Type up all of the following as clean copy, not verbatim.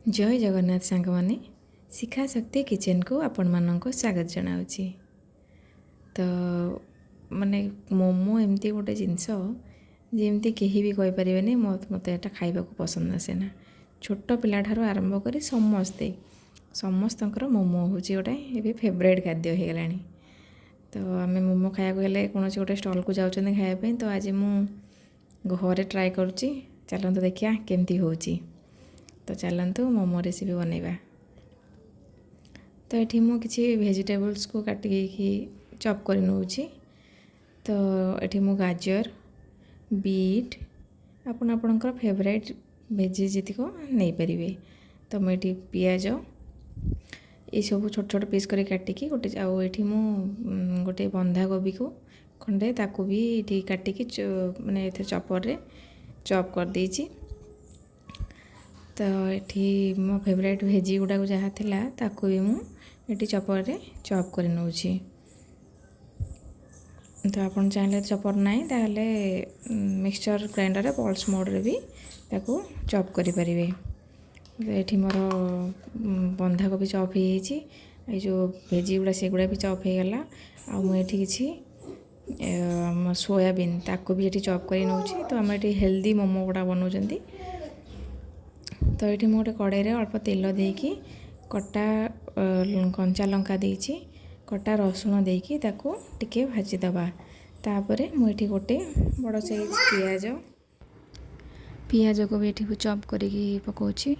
ଜୟ ଜଗନ୍ନାଥ ସାଙ୍ଗମାନେ, ଶିଖା ଶକ୍ତି କିଚେନ୍କୁ ଆପଣମାନଙ୍କୁ ସ୍ୱାଗତ ଜଣାଉଛି। ତ ମାନେ ମୋମୋ ଏମିତି ଗୋଟେ ଜିନିଷ, ଯେମିତି କେହି ବି କହିପାରିବେନି ମୋତେ ଏଇଟା ଖାଇବାକୁ ପସନ୍ଦ ଆସେ ନା। ଛୋଟ ପିଲାଠାରୁ ଆରମ୍ଭ କରି ସମସ୍ତେ, ସମସ୍ତଙ୍କର ମୋମୋ ହେଉଛି ଗୋଟେ ଏବେ ଫେଭରାଇଟ୍ ଖାଦ୍ୟ ହେଇଗଲାଣି। ତ ଆମେ ମୋମୋ ଖାଇବାକୁ ହେଲେ କୌଣସି ଗୋଟେ ଷ୍ଟଲ୍କୁ ଯାଉଛନ୍ତି ଖାଇବା ପାଇଁ। ତ ଆଜି ମୁଁ ଘରେ ଟ୍ରାଏ କରୁଛି, ଚାଲନ୍ତୁ ଦେଖିବା କେମିତି ହେଉଛି। ତ ଚାଲନ୍ତୁ ମୋମୋ ରେସିପି ବନେଇବା। ତ ଏଠି ମୁଁ କିଛି ଭେଜିଟେବଲ୍ସକୁ କାଟିକି ଚପ୍ କରି ନେଉଛି। ତ ଏଠି ମୁଁ ଗାଜର, ବିଟ୍, ଆପଣ ଆପଣଙ୍କର ଫେଭରାଇଟ୍ ଭେଜି ଯେତିକ ନେଇପାରିବେ। ତ ମୁଁ ଏଠି ପିଆଜ ଏଇସବୁ ଛୋଟ ଛୋଟ ପିସ୍ କରି କାଟିକି ଗୋଟେ, ଆଉ ଏଠି ମୁଁ ଗୋଟେ ବନ୍ଧାକୋବିକୁ ଖଣ୍ଡେ ତାକୁ ବି ଏଠି କାଟିକି ମାନେ ଏଥିରେ ଚପରରେ ଚପ୍ କରିଦେଇଛି। ତ ଏଠି ମୋ ଫେଭରାଇଟ୍ ଭେଜି ଗୁଡ଼ାକ ଯାହା ଥିଲା, ତାକୁ ବି ମୁଁ ଏଠି ଚପରରେ ଚପ୍ କରି ନେଉଛି। ତ ଆପଣ ଚାହିଁଲେ ଚପର ନାହିଁ ତାହେଲେ ମିକ୍ସଚର୍ ଗ୍ରାଇଣ୍ଡରରେ ପଲ୍ସ ମୋଡ଼୍ରେ ବି ତାକୁ ଚପ୍ କରିପାରିବେ। ଏଠି ମୋର ବନ୍ଧାକୋବି ଚପ୍ ହେଇଯାଇଛି, ଏଇ ଯେଉଁ ଭେଜି ଗୁଡ଼ା ସେଗୁଡ଼ା ବି ଚପ୍ ହେଇଗଲା। ଆଉ ମୁଁ ଏଠି କିଛି ସୋୟାବିନ୍ ତାକୁ ବି ଏଠି ଚପ୍ କରି ନେଉଛି। ତ ଆମେ ଏଠି ହେଲ୍ଦି ମୋମୋ ଗୁଡ଼ା ବନାଉଛନ୍ତି। ତ ଏଠି ମୁଁ ଗୋଟେ କଡ଼େଇରେ ଅଳ୍ପ ତେଲ ଦେଇକି କଟା କଞ୍ଚା ଲଙ୍କା ଦେଇଛି, କଟା ରସୁଣ ଦେଇକି ତାକୁ ଟିକେ ଭାଜିଦେବା। ତାପରେ ମୁଁ ଏଠି ଗୋଟେ ବଡ଼ ସାଇଜ୍ ପିଆଜକୁ ବି ଏଠି ଚପ୍ କରିକି ପକାଉଛି।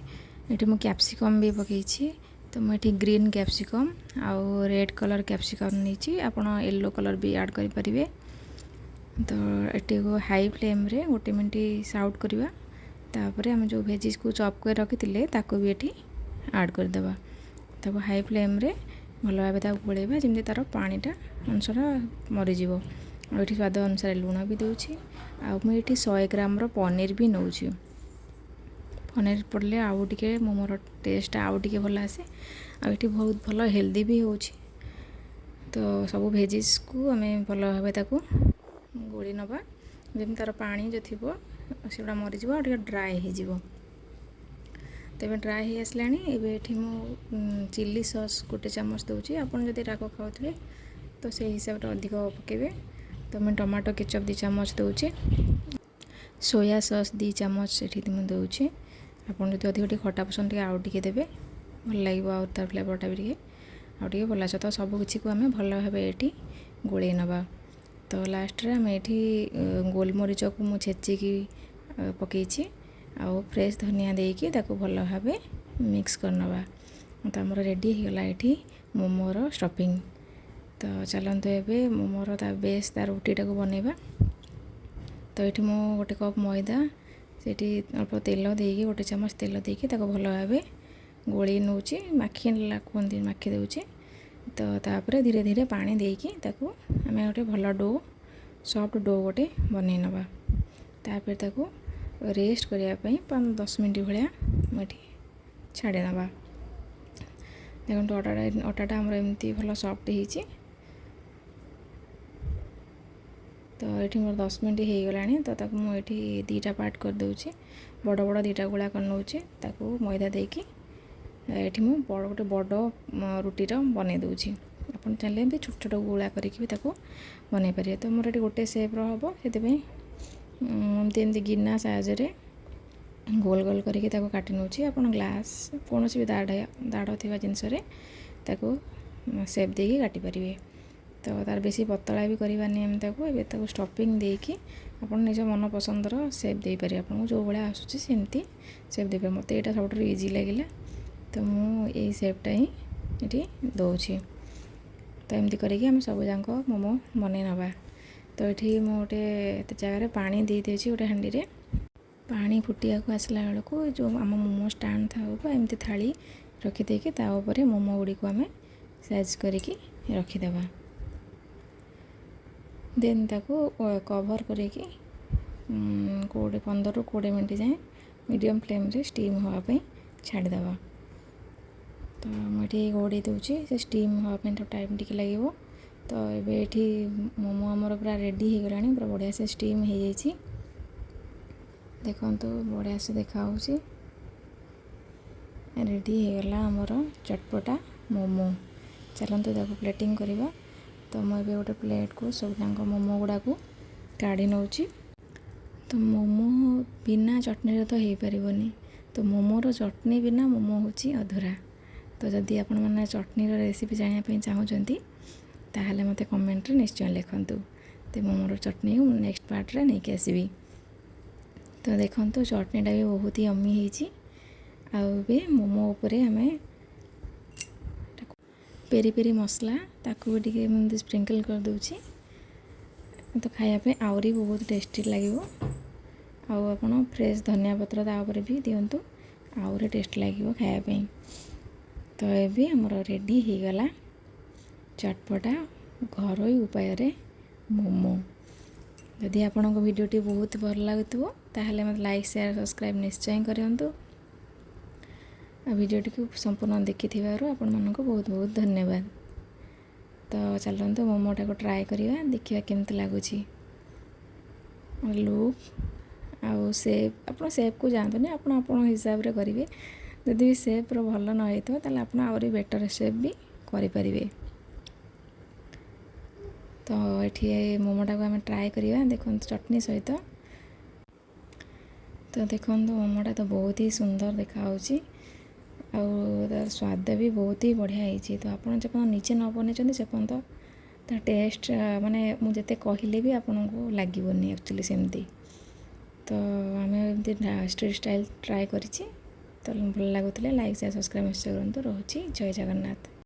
ଏଠି ମୁଁ କ୍ୟାପ୍ସିକମ୍ ବି ପକାଇଛି। ତ ମୁଁ ଏଠି ଗ୍ରୀନ୍ କ୍ୟାପ୍ସିକମ୍ ଆଉ ରେଡ଼୍ କଲର୍ କ୍ୟାପ୍ସିକମ୍ ନେଇଛି, ଆପଣ ୟେଲୋ କଲର୍ ବି ଆଡ଼୍ କରିପାରିବେ। ତ ଏଠିକୁ ହାଇ ଫ୍ଲେମ୍ରେ ଗୋଟେ ମିନିଟ୍ ସାଉଟ୍ କରିବା। ତାପରେ ଆମେ ଯେଉଁ ଭେଜିସ୍କୁ ଚପ୍ କରି ରଖିଥିଲେ, ତାକୁ ବି ଏଠି ଆଡ଼୍ କରିଦେବା। ତାକୁ ହାଇ ଫ୍ଲେମ୍ରେ ଭଲ ଭାବେ ତାକୁ ଗୋଳେଇବା, ଯେମିତି ତା'ର ପାଣିଟା ଅଂଶଟା ମରିଯିବ। ଆଉ ଏଠି ସ୍ୱାଦ ଅନୁସାରେ ଲୁଣ ବି ଦେଉଛି। ଆଉ ମୁଁ ଏଠି 100 ଗ୍ରାମର ପନିର ବି ନେଉଛି। ପନିର ପଡ଼ିଲେ ଆଉ ଟିକେ ମୋମୋର ଟେଷ୍ଟଟା ଆଉ ଟିକେ ଭଲ ଆସେ, ଆଉ ଏଠି ବହୁତ ଭଲ ହେଲ୍ଦି ବି ହେଉଛି। ତ ସବୁ ଭେଜିସ୍କୁ ଆମେ ଭଲ ଭାବେ ତାକୁ ଗୋଳେଇ ନେବା, ଯେମିତି ତା'ର ପାଣି ଯେଉଁ ଥିବ ସେଗୁଡ଼ା ମରିଯିବ ଆଉ ଟିକେ ଡ୍ରାଏ ହେଇଯିବ। ତ ଏବେ ଡ୍ରାଏ ହେଇ ଆସିଲାଣି। ଏବେ ଏଠି ମୁଁ ଚିଲି ସସ୍ ଗୋଟେ ଚାମଚ ଦେଉଛି। ଆପଣ ଯଦି ରାଗ ଖାଉଥିବେ ତ ସେଇ ହିସାବରେ ଅଧିକ ପକାଇବେ। ତ ମୁଁ ଟମାଟୋ କେଚପ୍ 2 ଚାମଚ ଦେଉଛି, ସୋୟା ସସ୍ 2 ଚାମଚ ଏଠି ମୁଁ ଦେଉଛି। ଆପଣ ଯଦି ଅଧିକ ଟିକେ ଖଟା ପସନ୍ଦ, ଟିକେ ଆଉ ଟିକେ ଦେବେ, ଭଲ ଲାଗିବ, ଆଉ ତାର ଫ୍ଲେଭରଟା ବି ଟିକେ ଆଉ ଟିକେ ଭଲ ଆସିବ। ତ ସବୁ କିଛିକୁ ଆମେ ଭଲ ଭାବେ ଏଠି ଗୋଳେଇ ନେବା। ତ ଲାଷ୍ଟରେ ଆମେ ଏଠି ଗୋଲମରିଚକୁ ମୁଁ ଛେଚିକି ପକାଇଛି, ଆଉ ଫ୍ରେଶ୍ ଧନିଆ ଦେଇକି ତାକୁ ଭଲ ଭାବେ ମିକ୍ସ କରିନେବା। ତ ଆମର ରେଡ଼ି ହେଇଗଲା ଏଠି ମୋମୋର ଷ୍ଟଫିଂ। ତ ଚାଲନ୍ତୁ ଏବେ ମୋମୋର ତା ବେସ୍, ତା ରୁଟିଟାକୁ ବନେଇବା। ତ ଏଠି ମୁଁ ଗୋଟେ କପ୍ ମଇଦା, ସେଇଠି ଅଳ୍ପ ତେଲ ଦେଇକି, ଗୋଟେ ଚାମଚ ତେଲ ଦେଇକି ତାକୁ ଭଲ ଭାବେ ଗୋଳେଇ ନେଉଛି, ମାଖି ନେଲା କୁହନ୍ତି, ମାଖି ଦେଉଛି। ତ ତାପରେ ଧୀରେ ଧୀରେ ପାଣି ଦେଇକି ତାକୁ ଆମେ ଗୋଟେ ଭଲ do, soft do ଗୋଟେ ବନେଇ ନେବା। ତାପରେ ତାକୁ ରେଷ୍ଟ କରିବା ପାଇଁ 5-10 ମିନିଟ୍ ଭଳିଆ ମୁଁ ଏଠି ଛାଡ଼ି ନେବା। ଦେଖନ୍ତୁ, ଅଟାଟା ଆମର ଏମିତି ଭଲ ସଫ୍ଟ ହେଇଛି। ତ ଏଠି ମୋର 10 ମିନିଟ୍ ହେଇଗଲାଣି। ତ ତାକୁ ମୁଁ ଏଠି ଦୁଇଟା ପାର୍ଟ କରିଦେଉଛି, ବଡ଼ ବଡ଼ ଦୁଇଟା ଗୁଳା କରିନେଉଛି। ତାକୁ ମଇଦା ଦେଇକି ଏଠି ମୁଁ ବଡ଼ ଗୋଟେ ବଡ଼ ରୁଟିର ବନେଇ ଦେଉଛି। ଆପଣ ଚାହିଁଲେ ବି ଛୋଟ ଛୋଟ ଗୁଳା କରିକି ବି ତାକୁ ବନେଇ ପାରିବେ। ତ ମୋର ଏଠି ଗୋଟେ ସେପ୍ର ହେବ, ସେଥିପାଇଁ ଏମିତି ଏମିତି ଗିନା ସାହାଯ୍ୟରେ ଗୋଲ ଗୋଲ କରିକି ତାକୁ କାଟି ନେଉଛି। ଆପଣ ଗ୍ଲାସ୍, କୌଣସି ବି ଦାଢ଼ ଦାଢ଼ ଥିବା ଜିନିଷରେ ତାକୁ ସେପ୍ ଦେଇକି କାଟିପାରିବେ। ତ ତାର ବେଶୀ ପତଳା ବି କରିବାନି ଆମେ ତାକୁ। ଏବେ ତାକୁ ଷ୍ଟଫିଂ ଦେଇକି ଆପଣ ନିଜ ମନ ପସନ୍ଦର ସେପ୍ ଦେଇପାରିବେ। ଆପଣଙ୍କୁ ଯେଉଁ ଭଳିଆ ଆସୁଛି ସେମିତି ସେପ୍ ଦେଇପାରିବେ। ମୋତେ ଏଇଟା ସବୁଠାରୁ ଇଜି ଲାଗିଲା, ତ ମୁଁ ଏଇ ସେପ୍ଟା ହିଁ ଏଠି ଦେଉଛି। ତ ଏମିତି କରିକି ଆମେ ସବୁ ଯାକ ମୋମୋ ବନେଇ ନେବା। ତ ଏଠି ମୁଁ ଗୋଟେ ଏତେ ଜାଗାରେ ପାଣି ଦେଇଦେଇଛି ଗୋଟେ ହାଣ୍ଡିରେ। ପାଣି ଫୁଟିବାକୁ ଆସିଲା ବେଳକୁ ଯେଉଁ ଆମ ମୋମୋ ଷ୍ଟାଣ୍ଡ ଥାଉ ବା ଏମିତି ଥାଳି ରଖିଦେଇକି ତା ଉପରେ ମୋମୋ ଗୁଡ଼ିକୁ ଆମେ ସାଇଜ୍ କରିକି ରଖିଦେବା। ଦେନ୍ ତାକୁ କଭର୍ କରିକି 15ରୁ 20 ମିନିଟ୍ ଯାଏଁ ମିଡ଼ିୟମ୍ ଫ୍ଲେମ୍ରେ ଷ୍ଟିମ୍ ହେବା ପାଇଁ ଛାଡ଼ିଦେବା। ତ ମୁଁ ଏଠି ଘୋଡ଼େଇ ଦେଉଛି, ସେ ଷ୍ଟିମ୍ ହେବା ପାଇଁ ତ ଟାଇମ୍ ଟିକେ ଲାଗିବ। ତ ଏବେ ଏଠି ମୋମୋ ଆମର ପୁରା ରେଡ଼ି ହେଇଗଲାଣି, ପୁରା ବଢ଼ିଆ ସେ ଷ୍ଟିମ୍ ହେଇଯାଇଛି। ଦେଖନ୍ତୁ, ବଢ଼ିଆ ସେ ଦେଖାହେଉଛି। ରେଡ଼ି ହେଇଗଲା ଆମର ଚଟପଟା ମୋମୋ। ଚାଲନ୍ତୁ, ତାକୁ ପ୍ଲେଟିଂ କରିବା। ତ ମୁଁ ଏବେ ଗୋଟେ ପ୍ଲେଟ୍କୁ ସବୁ ଯାକ ମୋମୋ ଗୁଡ଼ାକୁ କାଢ଼ି ନେଉଛି। ତ ମୋମୋ ବିନା ଚଟଣିରେ ତ ହେଇପାରିବନି। ତ ମୋମୋର ଚଟଣି ବିନା ମୋମୋ ହେଉଛି ଅଧୁରା। ତ ଯଦି ଆପଣମାନେ ଚଟଣିର ରେସିପି ଜାଣିବା ପାଇଁ ଚାହୁଁଛନ୍ତି, ତାହେଲେ ମୋତେ କମେଣ୍ଟରେ ନିଶ୍ଚୟ ଲେଖନ୍ତୁ। ତ ମୋମୋର ଚଟଣିକୁ ମୁଁ ନେକ୍ସଟ ପାର୍ଟରେ ନେଇକି ଆସିବି। ତ ଦେଖନ୍ତୁ, ଚଟଣିଟା ବି ବହୁତ ୟମି ହେଇଛି। ଆଉ ଏବେ ମୋମୋ ଉପରେ ଆମେ ପେରି ପେରି ମସଲା, ତାକୁ ବି ଟିକେ ଏମିତି ସ୍ପ୍ରିଙ୍କଲ୍ କରିଦେଉଛି। ତ ଖାଇବା ପାଇଁ ଆହୁରି ବହୁତ ଟେଷ୍ଟି ଲାଗିବ। ଆଉ ଆପଣ ଫ୍ରେଶ୍ ଧନିଆ ପତ୍ର ତା ଉପରେ ବି ଦିଅନ୍ତୁ, ଆହୁରି ଟେଷ୍ଟ ଲାଗିବ ଖାଇବା ପାଇଁ। ତ ଏବେ ଆମର ରେଡ଼ି ହେଇଗଲା ଚଟପଟା ଘରୋଇ ଉପାୟରେ ମୋମୋ। ଯଦି ଆପଣଙ୍କ ଭିଡ଼ିଓଟି ବହୁତ ଭଲ ଲାଗୁଥିବ, ତାହେଲେ ମୋତେ ଲାଇକ୍, ସେୟାର, ସବସ୍କ୍ରାଇବ୍ ନିଶ୍ଚୟ କରନ୍ତୁ। ଆଉ ଭିଡ଼ିଓଟିକୁ ସମ୍ପୂର୍ଣ୍ଣ ଦେଖିଥିବାରୁ ଆପଣମାନଙ୍କୁ ବହୁତ ବହୁତ ଧନ୍ୟବାଦ। ତ ଚାଲନ୍ତୁ, ମୋମୋଟାକୁ ଟ୍ରାଏ କରିବା, ଦେଖିବା କେମିତି ଲାଗୁଛି। ଲୁକ୍ ଆଉ ସେପ୍, ଆପଣ ସେପ୍କୁ ଯାଆନ୍ତୁନି, ଆପଣ ଆପଣଙ୍କ ହିସାବରେ କରିବେ। ଯଦି ବି ସେପ୍ର ଭଲ ନ ହେଇଥିବ, ତାହେଲେ ଆପଣ ଆହୁରି ବେଟର୍ ସେପ୍ ବି କରିପାରିବେ। ତ ଏଠି ମୋମୋଟାକୁ ଆମେ ଟ୍ରାଏ କରିବା, ଦେଖନ୍ତୁ, ଚଟଣି ସହିତ। ତ ଦେଖନ୍ତୁ, ମୋମୋଟା ତ ବହୁତ ହି ସୁନ୍ଦର ଦେଖାହେଉଛି ଆଉ ତା'ର ସ୍ୱାଦ ବି ବହୁତ ହି ବଢ଼ିଆ ହେଇଛି। ତ ଆପଣ ଯେପର୍ଯ୍ୟନ୍ତ ନିଜେ ନ ବନେଇଛନ୍ତି, ସେପର୍ଯ୍ୟନ୍ତ ତା ଟେଷ୍ଟ ମାନେ ମୁଁ ଯେତେ କହିଲେ ବି ଆପଣଙ୍କୁ ଲାଗିବନି ଆକ୍ଚୁଆଲି ସେମିତି। ତ ଆମେ ଏମିତି ଷ୍ଟ୍ରିଟ୍ ଷ୍ଟାଇଲ୍ ଟ୍ରାଏ କରିଛି। ତ ଭଲ ଲାଗୁଥିଲେ ଲାଇକ୍, ସେୟାର, ସବସ୍କ୍ରାଇବ୍ ନିଶ୍ଚୟ କରନ୍ତୁ। ରହୁଛି, ଜୟ ଜଗନ୍ନାଥ।